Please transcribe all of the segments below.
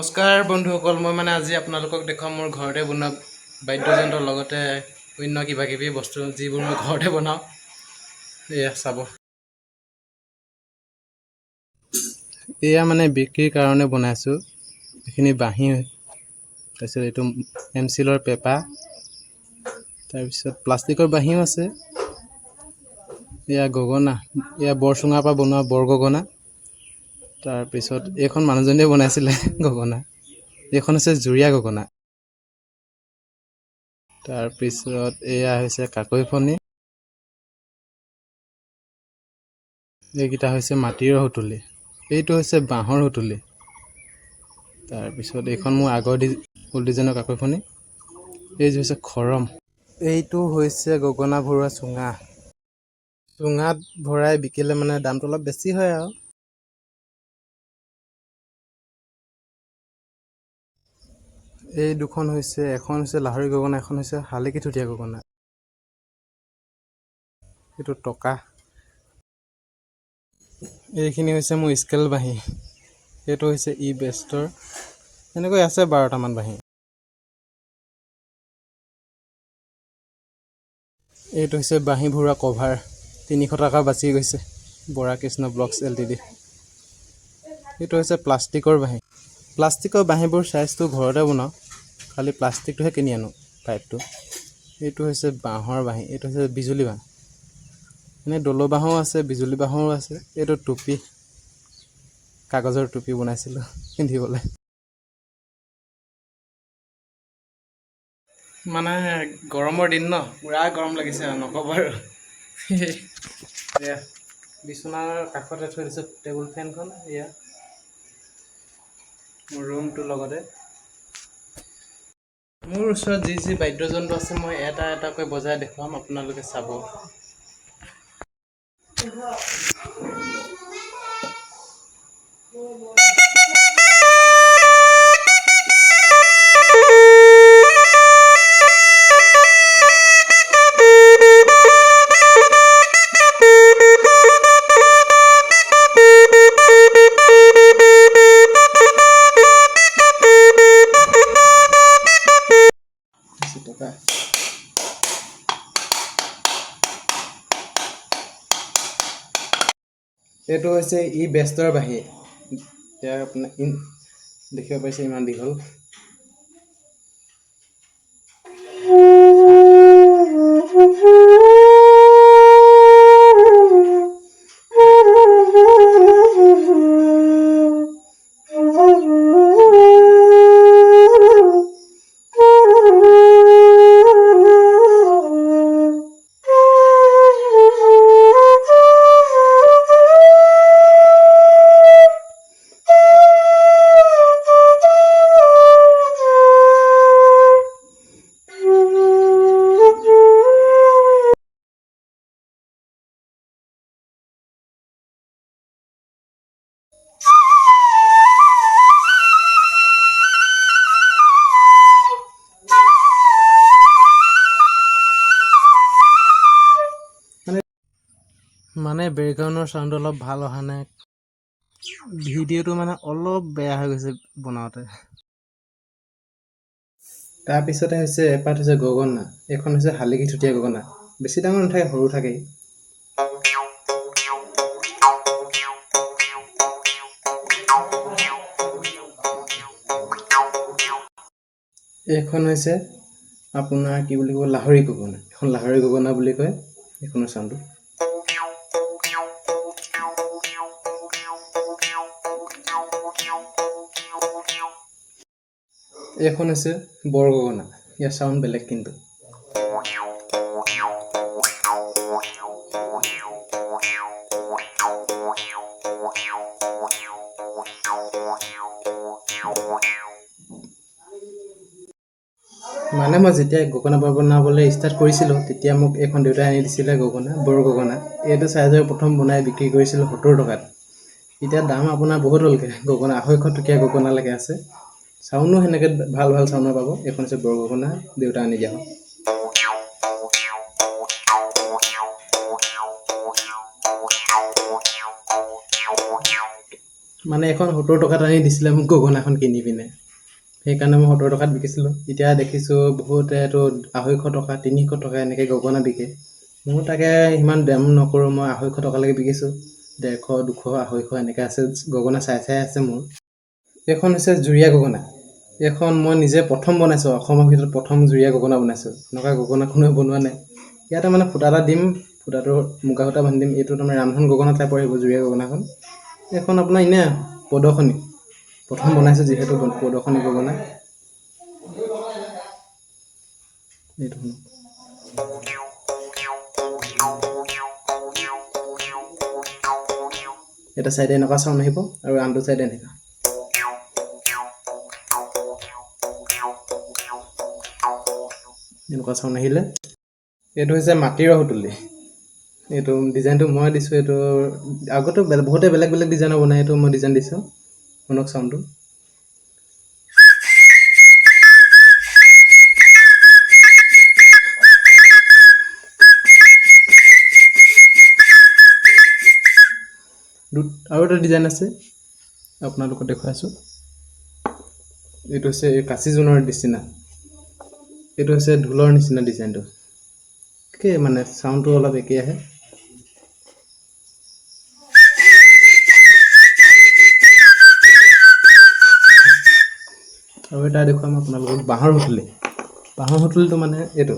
নমস্কাৰ বন্ধুসকল, মই মানে আজি আপোনালোকক দেখুৱাম মোৰ ঘৰতে বনোৱা বাদ্যযন্ত্ৰৰ লগতে অন্য কিবা কিবি বস্তু যিবোৰ মই ঘৰতে বনাওঁ। এয়া চাব, এয়া মানে বিক্ৰীৰ কাৰণে বনাইছোঁ। এইখিনি বাঁহী, তাৰপিছত এইটো এমচিলৰ পেঁপা, তাৰপিছত প্লাষ্টিকৰ বাঁহীও আছে। এয়া গগনা, এয়া বৰচুঙাৰ পৰা বনোৱা বৰ গগনা। তাৰপিছত এইখন মানুহজনীয়ে বনাইছিলে গগনা। এইখন হৈছে জুৰীয়া গগনা। তাৰপিছত এয়া হৈছে কাকৈ ফণি। এইকেইটা হৈছে মাটিৰ সুতুলি। এইটো হৈছে বাঁহৰ সুতুলি। তাৰপিছত এইখন মোৰ আগৰ ওল্ড ডিজাইনৰ কাকৈ ফণি। এইযোৰ হৈছে খৰম। এইটো হৈছে গগনা ভৰোৱা চুঙা। চুঙাত ভৰাই বিকিলে মানে দামটো অলপ বেছি হয় আৰু। এই দুখন হৈছে, এখন হৈছে লাহৰি গগনা, এখন হৈছে শালিকী ঠুটীয়া গগনা। এইটো টকা। এইখিনি হৈছে মোৰ স্কেল বাঁহী। এইটো হৈছে ই বেষ্টৰ। এনেকৈ আছে 12টামান বাঁহী। এইটো হৈছে বাঁহী ভৰোৱা কভাৰ। 300 টকা বাচি গৈছে। Bora Krishna blogs L T D. এইটো হৈছে প্লাষ্টিকৰ বাঁহী। প্লাষ্টিকৰ বাঁহীবোৰ চাইজটো ঘৰতে বনাওঁ, খালি প্লাষ্টিকটোহে কিনি আনো, পাইপটো। এইটো হৈছে বাঁহৰ বাঁহী। এইটো হৈছে বিজুলী বাঁহ। এনেই দল বাঁহো আছে, বিজুলী বাঁহো আছে। এইটো টুপি, কাগজৰ টুপি বনাইছিলোঁ পিন্ধিবলৈ। মানে গৰমৰ দিন ন, পূৰা গৰম লাগিছে আৰু নক'ব আৰু। এয়া বিচনাৰ কাষতে থৈ দিছোঁ টেবুল ফেনখন। এয়া মোৰ ৰুমটোৰ লগতে। মোৰ ওচৰত যি যি বাদ্যযন্ত্ৰ আছে মই এটা এটাকৈ বজাই দেখুৱাম, আপোনালোকে চাব। টকা। এইটো হৈছে ই বেষ্টৰ বাঁহী। ইয়াৰ আপোনাৰ দেখিব পাইছে ইমান দীঘল। মানে বেকগ্ৰাউণ্ডৰ চাউণ্ডটো অলপ ভাল অহা নাই, ভিডিঅ'টো মানে অলপ বেয়া হৈ গৈছে বনাওঁতে। তাৰপিছতে হৈছে এপাত হৈছে গগনা। এইখন হৈছে শালিকী ঠুটীয়া গগনা। বেছি ডাঙৰ নাথাকে, সৰু থাকেই। এইখন হৈছে আপোনাৰ কি বুলি ক'ব, লাহৰি গগনা। এখন লাহৰি গগনা বুলি কয় এইখনৰ চাউণ্ডটো। এইখন হৈছে বৰ গগনা। ইয়াৰ চাউণ্ড বেলেগ কিন্তু। মানে মই যেতিয়া গগনা বনাবলৈ ষ্টাৰ্ট কৰিছিলোঁ, তেতিয়া মোক এইখন দেউতাই আনি দিছিলে গগনা, বৰ গগনা। এইটো চাইজৰ প্ৰথম বনাই বিক্ৰী কৰিছিলোঁ 70 টকাত। এতিয়া দাম আপোনাৰ বহুত হ'লগৈ। গগনা 250 টকীয়া গগনালৈকে আছে। চাউনো সেনেকৈ ভাল ভাল চাউনৰ পাব। এইখন হৈছে বৰ গগনা, দেউতা আনি দিয়া। মানে এখন 70 টকাত আনি দিছিলে মোক গগনাখন কিনি পিনে, সেইকাৰণে মই 70 টকাত বিকিছিলোঁ। এতিয়া দেখিছোঁ বহুতে এইটো 250 টকা, 300 টকা এনেকৈ গগনা বিকে। ময়ো তাকে ইমান দাম নকৰোঁ, মই 250 টকালৈকে বিকিছোঁ। 150, 200, 250 এনেকৈ আছে গগনা, চাই চাই আছে মোৰ। এইখন হৈছে জুৰীয়া গগনা। এইখন মই নিজে প্ৰথম বনাইছোঁ, অসমৰ ভিতৰত প্ৰথম জুৰীয়া গগনা বনাইছোঁ। এনেকুৱা গগনা কোনেও বনোৱা নাই। ইয়াতে মানে ফুটা এটা দিম, ফুটাটো মুগা সূতা বান্ধি দিম। এইটো তাৰমানে ৰামধন গগনা টাইপৰ আহিব জুৰীয়া গগনাখন। এইখন আপোনাৰ এনেই প্ৰদৰ্শনী, প্ৰথম বনাইছোঁ যিহেতু প্ৰদৰ্শনী গগনা। এইটো শুনক। এটা চাইডে এনেকুৱা চাউণ্ড আহিব আৰু আনটো চাইডে এনেকুৱা। এনেকুৱা চাউণ্ড আহিলে। এইটো হৈছে মাটিৰ সুতুলি। এইটো ডিজাইনটো মই দিছোঁ। এইটো আগতে বহুতে বেলেগ বেলেগ ডিজাইনৰ বনায়, এইটো মই ডিজাইন দিছোঁ। শুনক চাউণ্ডটো। আৰু এটা ডিজাইন আছে, আপোনালোকক দেখুৱাইছোঁ। এইটো হৈছে এই কাঁচি জোনৰ নিচিনা, এইটো হৈছে ঢোলৰ নিচিনা ডিজাইনটো। একেই মানে চাউণ্ডটো অলপ একেই আহে। আৰু এটা দেখুৱাম আপোনালোকক বাঁহৰ সুতুলি। বাঁহৰ সুতুলিটো মানে এইটো,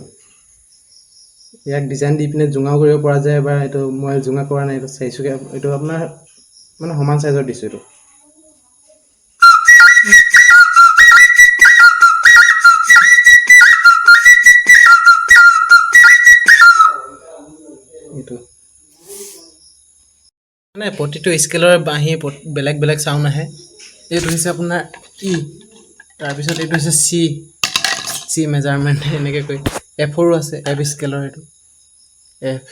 ইয়াক ডিজাইন দি পিনে জোঙাও কৰিব পৰা যায়। এবাৰ এইটো মই জোঙা কৰা নাই, এইটো চাৰিচুকীয়া, এইটো আপোনাৰ মানে সমান চাইজৰ দিছোঁ এইটো। এইটো মানে প্ৰতিটো স্কেলৰ বাঁহী বেলেগ বেলেগ চাউণ্ড আহে। এইটো হৈছে আপোনাৰ ই, তাৰপিছত এইটো হৈছে চি, চি মেজাৰমেণ্ট এনেকৈ কৈ। এফৰো আছে, এফ স্কেলৰ এইটো এফ।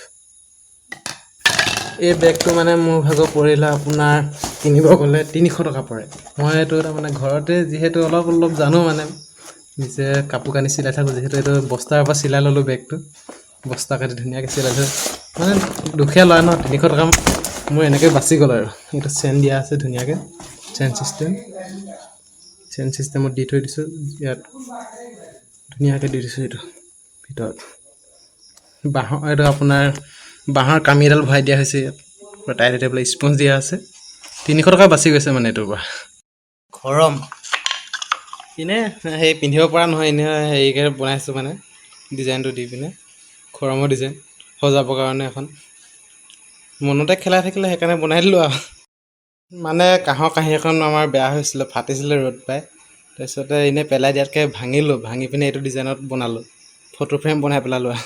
এই বেগটো মানে মোৰ ভাগৰ পৰিলে আপোনাৰ কিনিব গ'লে 300 টকা পৰে। মই এইটো তাৰমানে ঘৰতে যিহেতু অলপ অলপ জানো, মানে নিজে কাপোৰ কানি চিলাই থাকোঁ যিহেতু, এইটো বস্তাৰ পৰা চিলাই ল'লোঁ বেগটো, বস্তা কাটি ধুনীয়াকৈ চিলাই থৈ। মানে দুখীয়া ল'ৰা ন, 300 টকা মোৰ এনেকৈ বাচি গ'ল আৰু। এইটো চেন দিয়া আছে ধুনীয়াকৈ, চেন চিষ্টেম, চেন চিষ্টেমত দি থৈ দিছোঁ। ইয়াত ধুনীয়াকৈ দি দিছোঁ এইটো ভিতৰত। বাঁহৰ এইটো আপোনাৰ বাঁহৰ কামি এডাল ভৰাই দিয়া হৈছে ইয়াত, পূৰা টাইট হৈ পেলাই স্পঞ্জ দিয়া আছে। 300 টকা বাচি গৈছে মানে এইটোৰ পৰা। গৰম এনেই সেই পিন্ধিব পৰা নহয়, এনেই হেৰিকৈ বনাইছোঁ মানে ডিজাইনটো দি পিনে, খৰমৰ ডিজাইন সজাবৰ কাৰণে। এখন মনতে খেলাই থাকিলে সেইকাৰণে বনাই দিলোঁ আৰু। মানে কাঁহৰ কাঁহী এখন আমাৰ বেয়া হৈছিলে, ফাটিছিলে ৰ'দ পাই, তাৰপিছতে এনেই পেলাই দিয়াতকৈ ভাঙিলোঁ, ভাঙি পিনে এইটো ডিজাইনত বনালোঁ, ফটো ফ্ৰেম বনাই পেলালোঁ আৰু।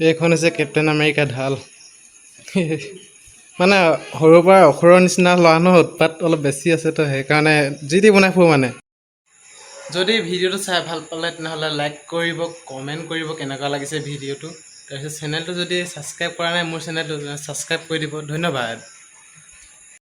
এইখন হৈছে কেপ্টেইন আমেৰিকা ঢাল। মানে সৰুৰ পৰা অসুৰৰ নিচিনা ল'ৰা ন, উৎপাত অলপ বেছি আছে তো, সেইকাৰণে যি টি বনাই ফুৰোঁ মানে। যদি ভিডিঅ'টো চাই ভাল পালে তেনেহ'লে লাইক কৰিব, কমেণ্ট কৰিব কেনেকুৱা লাগিছে ভিডিঅ'টো। তাৰপিছত চেনেলটো যদি ছাবস্ক্ৰাইব কৰা নাই মোৰ চেনেলটো, ছাবস্ক্ৰাইব কৰি দিব। ধন্যবাদ।